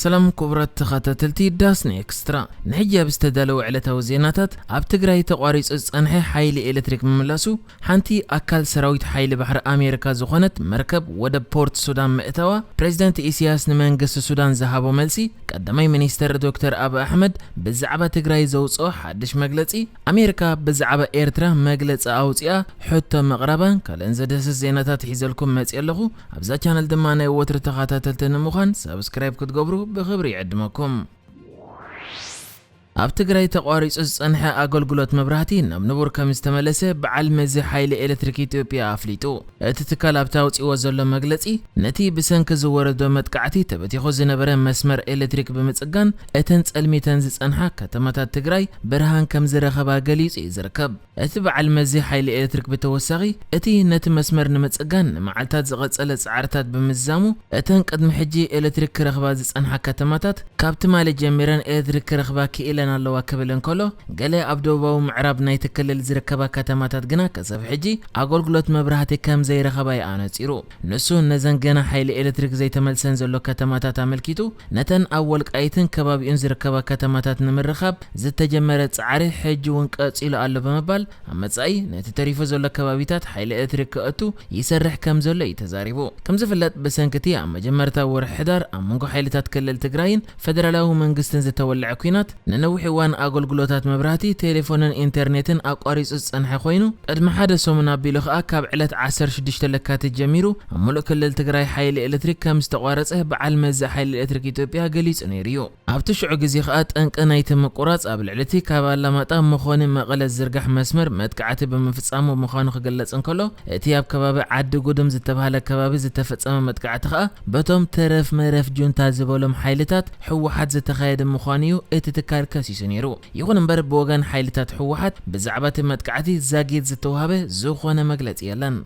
ሰላም ክቡራት ተኸታተልቲ ዳስኒ ኤክስትራ፣ ንሕጂ ኣብ ዝተዳለወ ዕለታዊ ዜናታት፣ ኣብ ትግራይ ተቋሪጹ ዝጸንሐ ሓይሊ ኤሌክትሪክ ምምላሱ ሓንቲ ኣካል ሰራዊት ሓይሊ ባሕሪ ኣሜሪካ ዝኾነት መርከብ ወደብ ፖርት ሱዳን ምእታዋ፣ ፕሬዚደንት ኢሳያስ ንመንግስቲ ሱዳን ዝሃቦ መልሲ፣ ቀዳማይ ሚኒስተር ዶክተር ኣብይ ኣሕመድ ብዛዕባ ትግራይ ዘውፅኦ ሓድሽ መግለጺ፣ ኣሜሪካ ብዛዕባ ኤርትራ መግለጺ ኣውጺኣ ሕቶ ምቕራባን ካልእን ዘድህስስ ዜናታት ሒዘልኩም መጺአ ኣለኹ። ኣብዛ ቻነል ድማ ናይ ወትሪ ተኸታተልቲ ንምዃን ሳብስክራይብ ክትገብሩ ብኽብሪ ይዕድመኩም። ኣብ ትግራይ ተቋሪጹ ዝጸንሐ ኣገልግሎት መብራህቲ ናብ ንቡር ከም ዝተመለሰ በዓል መዚ ሓይሊ ኤሌክትሪክ ኢትዮጵያ ኣፍሊጡ። እቲ ትካል ኣብቲ ኣውጺእዎ ዘሎ መግለጺ፣ ነቲ ብሰንኪ ዝወረዶ መጥቃዕቲ ተበቲኹ ዝነበረ መስመር ኤሌክትሪክ ብምጽጋን፣ እተን ጸልሚተን ዝጸንሓ ከተማታት ትግራይ ብርሃን ከም ዝረኸባ ገሊጹ እዩ ዝርከብ። እቲ በዓል መዚ ሓይሊ ኤሌክትሪክ ብተወሳኺ፣ እቲ ነቲ መስመር ንምጽጋን ንመዓልታት ዝቐጸለ ጻዕርታት ብምዝዛሙ፣ እተን ቅድሚ ሕጂ ኤሌክትሪክ ክረኽባ ዝጸንሓ ከተማታት፣ ካብ ትማሊ ጀሚረን ኤሌክትሪክ ክረኽባ ክኢለን ኣለዋ ክብል እንከሎ፣ ገለ ኣብ ደቡባዊ ምዕራብ ናይቲ ክልል ዝርከባ ከተማታት ግና ክሳብ ሕጂ ኣገልግሎት መብራህቲ ከም ዘይረኸባ እዩ ኣነጺሩ። ንሱ ነዘን ገና ሓይሊ ኤሌክትሪክ ዘይተመልሰን ዘሎ ከተማታት ኣመልኪቱ፣ ነተን ኣብ ወልቃይትን ከባቢኡን ዝርከባ ከተማታት ንምርኻብ ዝተጀመረ ጻዕሪ ሕጂ እውን ቀጺሉ ኣሎ ብምባል፣ ኣብ መጻኢ ነቲ ተሪፉ ዘሎ ከባቢታት ሓይሊ ኤሌክትሪክ ክእቱ ይሰርሕ ከም ዘሎ እዩ ተዛሪቡ። ከም ዝፍለጥ፣ ብሰንኪ እቲ ኣብ መጀመርታ ወርሒ ሕዳር ኣብ መንጎ ሓይልታት ክልል ትግራይን ፈደራላዊ መንግስትን ዝተወልዐ ኲናት፣ ንነዊሕ እዋን ኣገልግሎታት መብራህቲ፣ ቴሌፎንን ኢንተርኔትን ኣቋሪጹ ዝጸንሐ ኮይኑ፣ ቅድሚ ሓደ ሰሙን ኣቢሉ ከኣ ካብ ዕለት ዓሰርተ ሽዱሽተ ለካቲት ጀሚሩ ኣብ ሙሉእ ክልል ትግራይ ሓይሊ ኤሌክትሪክ ከም ዝተቋረጸ በዓል መዚ ሓይሊ ኤሌክትሪክ ኢትዮጵያ ገሊጹ ነይሩ እዩ። ኣብቲ ሽዑ ግዜ ከኣ ጠንቂ ናይቲ ምቁራጽ ኣብ ልዕሊ እቲ ካብ ኣላማጣ መኾኒ መቐለ ዝዝርጋሕ መስመር መጥቃዕቲ ብምፍጻሙ ምዃኑ ክግለጽ እንከሎ፣ እቲ ኣብ ከባቢ ዓዲ ጉድም ዝተባህለ ከባቢ ዝተፈጸመ መጥቃዕቲ ከኣ በቶም ተረፍ መረፍ ጁንታ ዝበሎም ሓይልታት ህወሓት ዝተኻየደ ምዃኑ እዩ እቲ ትካል ከሲሱ ነይሩ። ይኹን እምበር፣ ብወገን ሓይልታት ህወሓት ብዛዕባ እቲ መጥቃዕቲ ዛጊት ዝተዋህበ ዝኾነ መግለጺ የለን።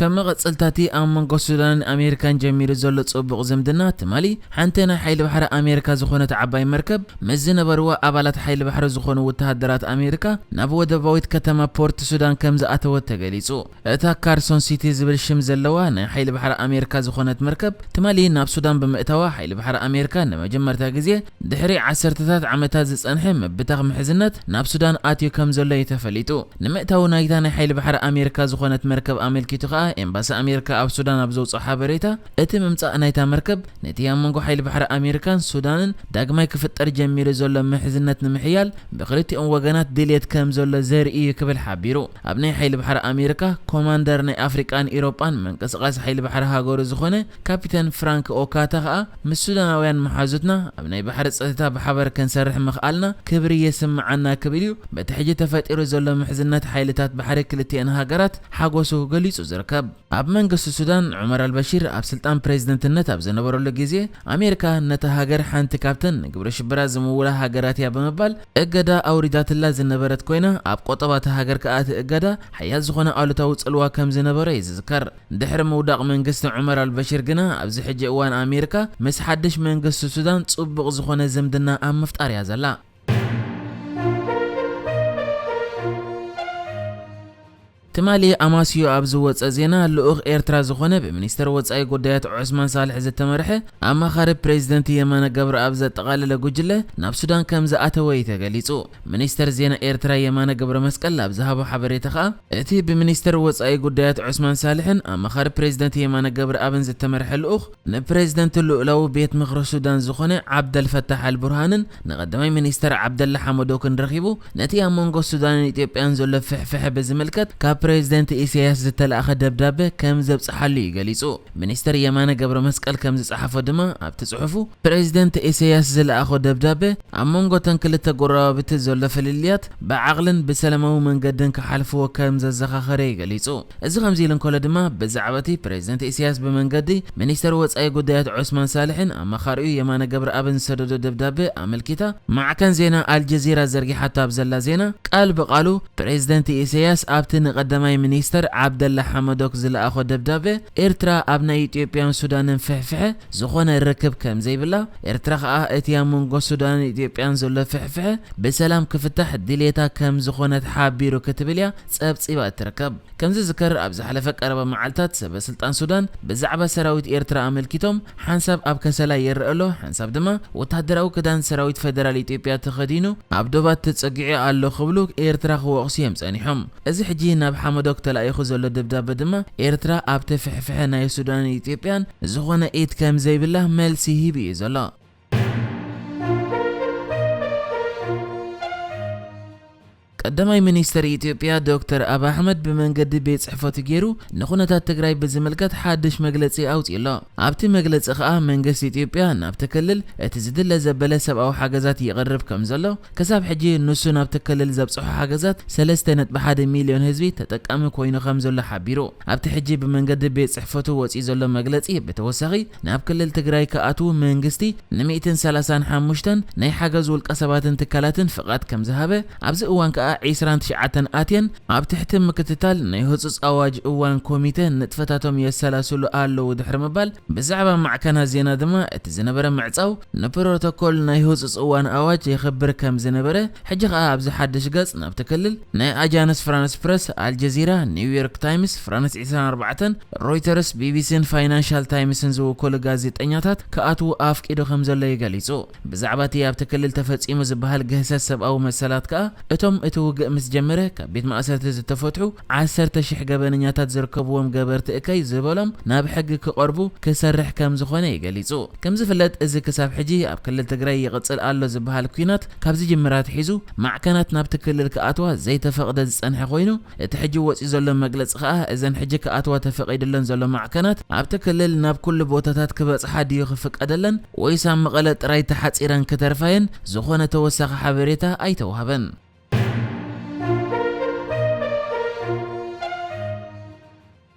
ከም መቐጸልታ እቲ ኣብ መንጎ ሱዳንን ኣሜሪካን ጀሚሩ ዘሎ ጽቡቕ ዝምድና፣ ትማሊ ሓንቲ ናይ ሓይሊ ባሕሪ ኣሜሪካ ዝኾነት ዓባይ መርከብ፣ ምስ ዝነበርዋ ኣባላት ሓይሊ ባሕሪ ዝኾኑ ወተሃደራት ኣሜሪካ፣ ናብ ወደባዊት ከተማ ፖርት ሱዳን ከም ዝኣተወት ተገሊጹ። እታ ካርሶን ሲቲ ዝብል ሽም ዘለዋ ናይ ሓይሊ ባሕሪ ኣሜሪካ ዝኾነት መርከብ፣ ትማሊ ናብ ሱዳን ብምእታዋ፣ ሓይሊ ባሕሪ ኣሜሪካ ንመጀመርታ ግዜ ድሕሪ ዓሰርተታት ዓመታት ዝጸንሐ ምብታኽ ምሕዝነት ናብ ሱዳን ኣትዩ ከም ዘሎ እዩ ተፈሊጡ። ንምእታው ናይታ ናይ ሓይሊ ባሕሪ ኣሜሪካ ዝኾነት መርከብ ኣመልኪቱ ከኣ፣ ኤምባሲ ኣሜሪካ ኣብ ሱዳን ኣብ ዘውጽኦ ሓበሬታ፣ እቲ ምምጻእ ናይታ መርከብ ነቲ ኣብ መንጎ ሓይሊ ባሕሪ ኣሜሪካን ሱዳንን ዳግማይ ክፍጠር ጀሚሩ ዘሎ ምሕዝነት ንምሕያል ብክልቲኦም ወገናት ድልየት ከም ዘሎ ዘርኢ እዩ ክብል ሓቢሩ። ኣብ ናይ ሓይሊ ባሕሪ ኣሜሪካ ኮማንደር ናይ ኣፍሪቃን ኢሮጳን ምንቅስቓስ ሓይሊ ባሕሪ ሃገሩ ዝኾነ ካፒተን ፍራንክ ኦካታ ከኣ፣ ምስ ሱዳናውያን መሓዙትና ኣብ ናይ ባሕሪ ጸጥታ ብሓባር ክንሰርሕ ምኽኣልና ክብሪ የስምዓና ክብል እዩ በቲ ሕጂ ተፈጢሩ ዘሎ ምሕዝነት ሓይልታት ባሕሪ ክልቲአን ሃገራት ሓጎሱ ገሊጹ ዝርከብ። ኣብ መንግስቲ ሱዳን፣ ዑመር ኣልበሺር ኣብ ስልጣን ፕሬዝደንትነት ኣብ ዝነበረሉ ግዜ፣ ኣሜሪካ ነታ ሃገር ሓንቲ ካብተን ንግብረ ሽበራ ዝምውላ ሃገራት እያ ብምባል እገዳ ኣውሪዳትላ ዝነበረት ኮይና፣ ኣብ ቆጠባ እታ ሃገር ከኣ እቲ እገዳ ሓያል ዝኾነ ኣሉታዊ ጽልዋ ከም ዝነበሮ ይዝከር። ድሕሪ ምውዳቕ መንግስቲ ዑመር ኣልበሺር ግና፣ ኣብዚ ሕጂ እዋን ኣሜሪካ ምስ ሓድሽ መንግስቲ ሱዳን ጽቡቕ ዝኾነ ዝምድና ኣብ ምፍጣር እያ ዘላ። ትማሊ ኣማስዩ ኣብ ዝወጸ ዜና፣ ልኡኽ ኤርትራ ዝኾነ ብሚኒስተር ወጻኢ ጉዳያት ዑስማን ሳልሕ ዝተመርሐ ኣማኻሪ ፕሬዚደንት የማነ ገብረኣብ ዘጠቓለለ ጉጅለ ናብ ሱዳን ከም ዝኣተወ እዩ ተገሊጹ። ሚኒስተር ዜና ኤርትራ የማነ ገብረ መስቀል ኣብ ዝሃቦ ሓበሬታ ከኣ፣ እቲ ብሚኒስተር ወጻኢ ጉዳያት ዑስማን ሳልሕን ኣማኻሪ ፕሬዚደንት የማነ ገብረኣብን ዝተመርሐ ልኡኽ፣ ንፕሬዚደንት ልኡላዊ ቤት ምኽሪ ሱዳን ዝኾነ ዓብደል ፈታሕ ኣል ቡርሃንን ንቐዳማይ ሚኒስተር ዓብደላ ሓመዶክን ረኺቡ፣ ነቲ ኣብ መንጎ ሱዳንን ኢትዮጵያን ዘሎ ፍሕፍሐ ብዝምልከት ካብ ፕሬዚደንት ኢሳያስ ዝተላእኸ ደብዳበ ከም ዘብጽሓሉ እዩ ገሊጹ። ሚኒስተር የማነ ገብረ መስቀል ከም ዝጸሓፎ ድማ ኣብቲ ጽሑፉ፣ ፕሬዚደንት ኢሳያስ ዝለኣኾ ደብዳበ ኣብ መንጎ እተን ክልተ ጎረባብቲ ዘሎ ፍልልያት ብዓቕልን ብሰላማዊ መንገድን ክሓልፍዎ ከም ዘዘኻኸረ እዩ ገሊጹ። እዚ ከምዚ ኢሉ እንከሎ ድማ፣ ብዛዕባ እቲ ፕሬዚደንት ኢሳያስ ብመንገዲ ሚኒስተር ወጻኢ ጉዳያት ዑስማን ሳልሕን ኣማኻሪኡ የማነ ገብረኣብን ዝሰደዶ ደብዳበ ኣመልኪታ፣ ማዕከን ዜና ኣልጀዚራ ዘርጊሓቶ ኣብ ዘላ ዜና፣ ቃል ብቃሉ ፕሬዚደንት ኢሳያስ ኣብቲ ንቐዳማይ ቀዳማይ ሚኒስተር ዓብደላ ሓመዶክ ዝለኣኾ ደብዳቤ፣ ኤርትራ ኣብ ናይ ኢትዮጵያን ሱዳንን ፍሕፍሐ ዝኾነ ርክብ ከም ዘይብላ፣ ኤርትራ ከኣ እቲ ኣብ መንጎ ሱዳንን ኢትዮጵያን ዘሎ ፍሕፍሐ ብሰላም ክፍታሕ ድሌታ ከም ዝኾነት ሓቢሩ ክትብል እያ ጸብጺባ እትርከብ። ከም ዝዝከር፣ ኣብ ዝሓለፈ ቀረባ መዓልታት ሰበ ስልጣን ሱዳን ብዛዕባ ሰራዊት ኤርትራ ኣመልኪቶም፣ ሓንሳብ ኣብ ከሰላ ይረአ ኣሎ፣ ሓንሳብ ድማ ወተሃደራዊ ክዳን ሰራዊት ፌደራል ኢትዮጵያ ተኸዲኑ ኣብ ዶባት ተጸጊዑ ኣሎ ክብሉ ኤርትራ ክወቕሱ እዮም ጸኒሖም። እዚ ሕጂ ናብ ሓመዶክ ተላኢኹ ዘሎ ደብዳበ ድማ፣ ኤርትራ ኣብቲ ፍሕፍሐ ናይ ሱዳንን ኢትዮጵያን ዝኾነ ኢድ ከም ዘይብላ መልሲ ሂቡ እዩ ዘሎ። ቀዳማይ ሚኒስተር ኢትዮጵያ ዶክተር ኣብ ኣሕመድ ብመንገዲ ቤት ጽሕፈቱ ገይሩ ንኹነታት ትግራይ ብዝምልከት ሓድሽ መግለጺ ኣውጺኡ ኣሎ። ኣብቲ መግለጺ ከኣ መንግስቲ ኢትዮጵያ ናብቲ ክልል እቲ ዝድለ ዘበለ ሰብኣዊ ሓገዛት ይቕርብ ከም ዘሎ፣ ክሳብ ሕጂ ንሱ ናብቲ ክልል ዘብጽሖ ሓገዛት ሰለስተ ነጥቢ ሓደ ሚልዮን ህዝቢ ተጠቃሚ ኮይኑ ከም ዘሎ ሓቢሩ። ኣብቲ ሕጂ ብመንገዲ ቤት ጽሕፈቱ ወጺኡ ዘሎ መግለጺ ብተወሳኺ፣ ናብ ክልል ትግራይ ክኣትዉ መንግስቲ ን ሚእትን ሰላሳን ሓሙሽተን ናይ ሓገዝ ውልቀ ሰባትን ትካላትን ፍቓድ ከም ዝሃበ፣ ኣብዚ እዋን ከኣ ዒስራን ትሽዓተን ኣትየን ኣብ ትሕቲ ምክትታል ናይ ህጹጽ ኣዋጅ እዋን ኮሚተ ንጥፈታቶም የሰላስሉ ኣለዉ ድሕሪ ምባል፣ ብዛዕባ ማዕከናት ዜና ድማ እቲ ዝነበረ ምዕጻው ንፕሮቶኮል ናይ ህጹጽ እዋን ኣዋጅ የኽብር ከም ዝነበረ፣ ሕጂ ከኣ ኣብዚ ሓድሽ ገጽ ናብቲ ክልል ናይ ኣጃንስ ፍራንስ ፕረስ፣ ኣልጀዚራ፣ ኒውዮርክ ታይምስ፣ ፍራንስ ዒስራን ኣርባዕተን፣ ሮይተርስ፣ ቢቢሲን ፋይናንሻል ታይምስን ዝውክሉ ጋዜጠኛታት ክኣትዉ ኣፍቂዱ ከም ዘሎ እዩ ገሊጹ። ብዛዕባ እቲ ኣብቲ ክልል ተፈጺሙ ዝበሃል ግህሰት ሰብኣዊ መሰላት ከኣ፣ እቶም እቲ ውግእ ምስ ጀመረ ካብ ቤት ማእሰርቲ ዝተፈትሑ ዓሰርተ ሽሕ ገበነኛታት ዝርከብዎም ገበርቲ እከይ ዝበሎም ናብ ሕጊ ክቐርቡ ክሰርሕ ከም ዝኾነ እዩ ገሊጹ። ከም ዝፍለጥ፣ እዚ ክሳብ ሕጂ ኣብ ክልል ትግራይ ይቕጽል ኣሎ ዝበሃል ኲናት ካብ ዝጅምር ኣትሒዙ፣ ማዕከናት ናብቲ ክልል ክኣትዋ ዘይተፈቕደ ዝጸንሐ ኮይኑ፣ እቲ ሕጂ ወጺኡ ዘሎ መግለጺ ከኣ፣ እዘን ሕጂ ክኣትዋ ተፈቒድለን ዘሎ ማዕከናት ኣብቲ ክልል ናብ ኩሉ ቦታታት ክበጽሓ ድዩ ክፍቀደለን፣ ወይስ ኣብ መቐለ ጥራይ ተሓጺረን ክተርፋየን ዝኾነ ተወሳኺ ሓበሬታ ኣይተዋህበን።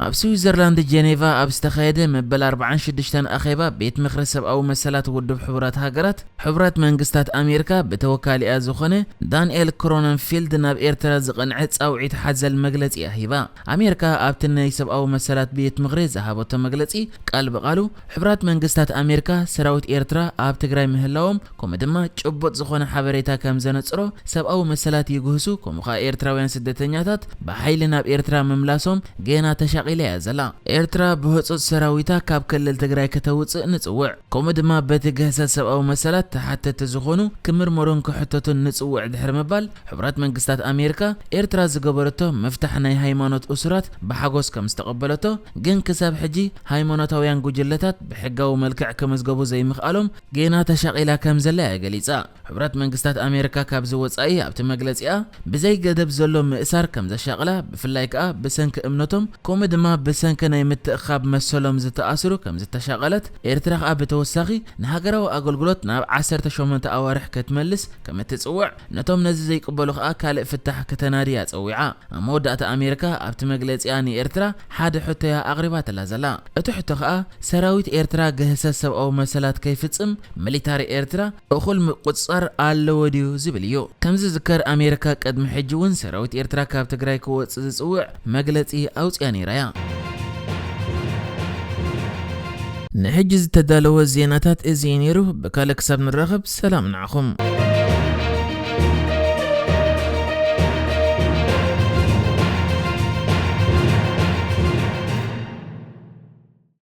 ኣብ ስዊዘርላንድ ጀኔቫ ኣብ ዝተኻየደ መበል ኣርባዓን ሽዱሽተን ኣኼባ ቤት ምኽሪ ሰብኣዊ መሰላት ውድብ ሕቡራት ሃገራት፣ ሕቡራት መንግስታት ኣሜሪካ ብተወካሊኣ ዝኾነ ዳንኤል ክሮነንፊልድ ናብ ኤርትራ ዝቐንዐ ጻውዒት ሓዘል መግለጺ ኣሂባ። ኣሜሪካ ኣብቲ ናይ ሰብኣዊ መሰላት ቤት ምኽሪ ዝሃበቶ መግለጺ፣ ቃል ብቓሉ፣ ሕቡራት መንግስታት ኣሜሪካ ሰራዊት ኤርትራ ኣብ ትግራይ ምህላዎም፣ ከምኡ ድማ ጭቡጥ ዝኾነ ሓበሬታ ከም ዘነጽሮ፣ ሰብኣዊ መሰላት ይግህሱ፣ ከምኡ ኸኣ ኤርትራውያን ስደተኛታት ብሓይሊ ናብ ኤርትራ ምምላሶም ገና ተሻቒላ እያ ዘላ። ኤርትራ ብህጹጽ ሰራዊታ ካብ ክልል ትግራይ ከተውጽእ ንጽውዕ፣ ከምኡ ድማ በቲ ግህሰት ሰብኣዊ መሰላት ተሓተቲ ዝኾኑ ክምርመሩን ክሕተቱን ንጽውዕ ድሕሪ ምባል፣ ሕቡራት መንግስታት ኣሜሪካ ኤርትራ ዝገበረቶ ምፍታሕ ናይ ሃይማኖት እሱራት ብሓጎስ ከም ዝተቐበለቶ፣ ግን ክሳብ ሕጂ ሃይማኖታውያን ጉጅለታት ብሕጋዊ መልክዕ ክምዝገቡ ዘይምኽኣሎም ገና ተሻቒላ ከም ዘላ እያ ገሊጻ። ሕቡራት መንግስታት ኣሜሪካ ካብዚ ወጻኢ ኣብቲ መግለጺኣ ብዘይ ገደብ ዘሎ ምእሳር ከም ዘሻቕላ፣ ብፍላይ ከኣ ብሰንኪ እምነቶም፣ ከምኡ ድማ ብሰንኪ ናይ ምትእኻብ መሰሎም ዝተኣስሩ ከም ዝተሻቐለት፣ ኤርትራ ከኣ ብተወሳኺ ንሃገራዊ ኣገልግሎት ናብ ዓሰርተ ሸሞንተ ኣዋርሕ ክትመልስ ከም እትጽውዕ፣ ነቶም ነዚ ዘይቅበሉ ከኣ ካልእ ፍታሕ ክተናድያ ጸዊዓ። ኣብ መወዳእታ ኣሜሪካ ኣብቲ መግለጺኣ ንኤርትራ ሓደ ሕቶ እያ ኣቕሪባትላ ዘላ። እቲ ሕቶ ከኣ ሰራዊት ኤርትራ ግህሰት ሰብኣዊ መሰላት ከይፍጽም ሚሊታሪ ኤርትራ እኹል ምቁጽጻር ኣለዎ ድዩ ዝብል እዩ። ከም ዝዝከር ኣሜሪካ ቅድሚ ሕጂ እውን ሰራዊት ኤርትራ ካብ ትግራይ ክወጽእ ዝጽውዕ መግለጺ ኣውጽያ ነይራ እያ። ንሕጂ ዝተዳለወ ዜናታት እዚ እዩ ነይሩ። ብካልእ ክሳብ ንራኸብ ሰላም ንዓኹም።